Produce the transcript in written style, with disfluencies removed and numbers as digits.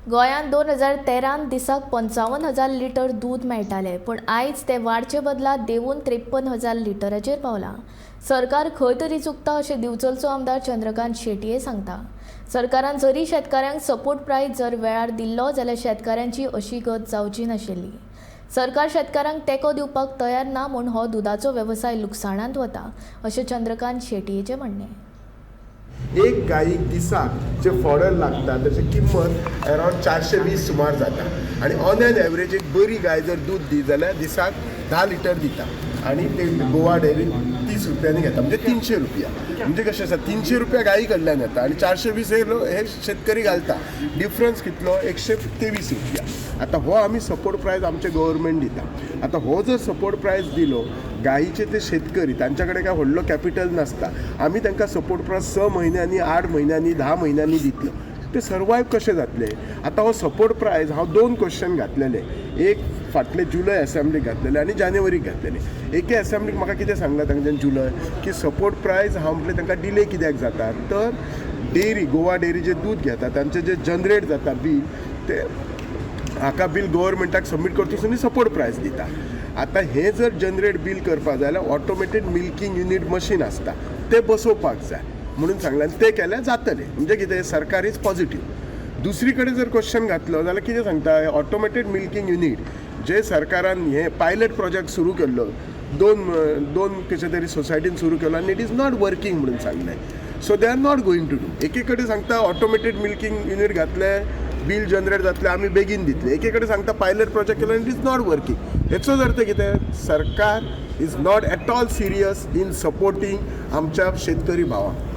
गोंयांत 2013त दिसाक 55,000 लिटर दूद मेळटालें, पूण आयज तें वाडचे बदला देंवून 53,000 लिटराचेर पावलां. सरकार खंय तरी चुकता अशें दिवचलचो आमदार चंद्रकांत शेटये सांगता. सरकारान जरी शेतकाऱ्यांक सपोर्ट प्रायस जर वेळार दिल्लो जाल्यार शेतकाऱ्यांची अशी गत जावची नाशिल्ली. सरकार शेतकारांक तेंको दिवपाक तयार ना म्हूण हो दुदाचो वेवसाय लुकसाणांत वता अशें चंद्रकांत शेटयेचें म्हणणें. एक गायीक दिसाक जे फॉडर लागता ताची किंमत अरावंड 420 सुमार जाता आनी ऑन एन एवरेज एक बरी गाय जर दूद दी जाल्यार दिसाक 10 लिटर दिता आनी ते गोवा डेअरी 30 रुपयांनी घेता, म्हणजे 300 रुपया. म्हणजे कशें आसा, 300 रुपया गायी कडल्यान येता आनी 420 हे शेतकरी घालता. डिफरन्स कितलो, 123 रुपया. आतां हो आमी सपोर्ट प्रायस आमचे गव्हर्मेंट दिता. आतां हो जर सपोर्ट प्रायस दिलो, गायीचे ते शेतकरी तांच्या कडेन काय व्हडलो कॅपिटल नासता, आमी तांकां सपोर्ट प्रायस 6 म्हयन्यांनी, 8 म्हयन्यांनी, 10 म्हयन्यांनी दितलो, ते सर्वायव कशे जातले? आतां हो सपोर्ट प्रायस हांव 2 क्वेश्चन घातलेले, एक फाटले जुलय एसेंब्लीक घातलेले आनी जानेवारीक घातलेले. एके एसेंब्लीक म्हाका कितें सांगलां तांच्यान जुलय की सपोर्ट प्रायस हांव म्हटलें तांकां डिले कित्याक जाता, तर डेअरी गोवा डेअरी जे दूद घेता तांचे जे जनरेट जाता बील ते हाका बील गव्हर्मेंटाक सबमीट करतकच आनी सपोर्ट प्रायस दिता. आतां हें जर जनरेट बील करपाक जाय जाल्यार ऑटोमेटेड मिल्कींग युनीट मशीन आसता तें बसोवपाक जाय म्हणून सांगलें आनी तें केल्यार जातलें. म्हणजे कितें, सरकार is positive. दुसरी कडेन जर क्वेश्चन घातलो जाल्यार कितें सांगता, ऑटोमेटेड मिल्कींग युनीट जे सरकारान हें पायलट प्रोजेक्ट सुरू केल्लो, दोन कशे तरी सोसायटीन सुरू केलो आनी it is not working म्हणून सांगलें. So they are not going to do. एके कडेन सांगता ऑटोमेटेड मिल्कींग युनीट घातलें, बील जनरेट जातलें, आमी बेगीन दितले. एके कडेन सांगता पायलट प्रोजेक्ट केलो आनी it is not working. हेचो अर्थ कितें, सरकार is not at all serious in supporting आमच्या शेतकरी भावांक.